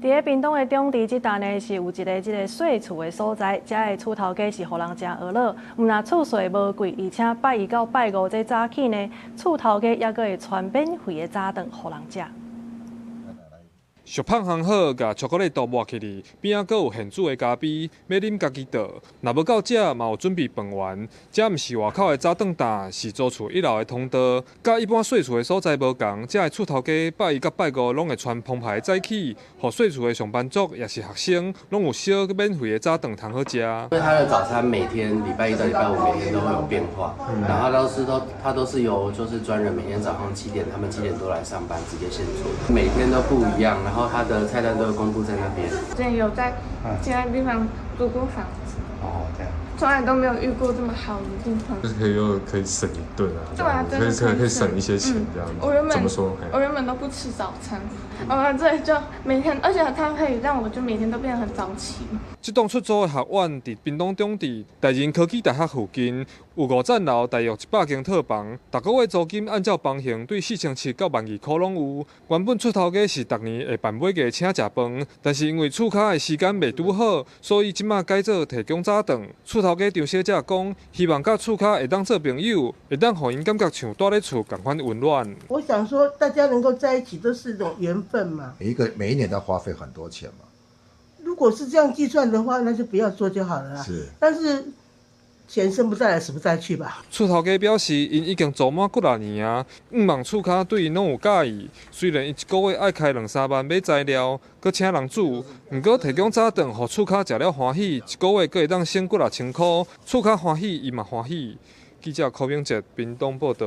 佇咧屏東的中坜這搭呢，是有一个這个細厝的所在，遮的厝頭家是予人誠呵咾，毋但厝稅無貴，而且拜一到拜五這早起呢，厝頭家猶閣會傳免費的早頓予人食。俗麭烘好，共巧克力塗抹起來，邊仔閣有現煮的咖啡，欲啉家己倒。若無夠食，嘛有準備飯圓。這毋是外口的早頓檔，是租厝一樓的通道。佮一般細厝的所在無仝，遮的厝頭家拜一佮拜五攏會傳澎湃的早起，予細厝的上班族抑是學生，攏有燒免費的早頓通好食。因為他的早餐每天禮拜一到禮拜五每天都會有變化，然後都是都他都是由就是專人每天早上7點，他們7點多來上班，直接現做，每天都不一樣。然後他的菜單都會公布在那邊。之前有在其他地方租過房子，哦，這樣，從來都沒有遇過這麼好的地方。就是可以又可以省一頓啊，對啊，可以可以省一些錢這樣。我原本怎麼說？我原本都不吃早餐，我來這裡就每天，而且它可以讓我就每天都變得很早起。這棟出租的學院佇屏東中坜大仁科技大學附近，有五層樓，大約100間套房。逐個月租金按照房型，對4700到12,000塊攏有。原本厝頭家是逐年會辦尾牙請食飯，但是因為厝跤的時間袂拄好，所以這馬改做提供早頓。厝頭家張小姐講，希望佮厝跤會當做朋友，會當予𪜶感覺像蹛咧厝仝款溫暖。我想說，大家能夠在一起都是一種緣分嘛。每一年都要花費很多錢嘛。如果是這樣計算的話，那就不要做就好了啦。是，但是錢生不帶來，死不帶去吧。厝頭家表示，𪜶已經租滿幾若年啊，向望厝跤對𪜶攏有佮意。雖然𪜶一個月愛開兩三萬買材料，閣請人煮，毋過提供早頓，予厝跤食了歡喜，一個月閣會當省幾若千箍，厝跤歡喜，伊嘛歡喜。記者柯明哲屏東報導。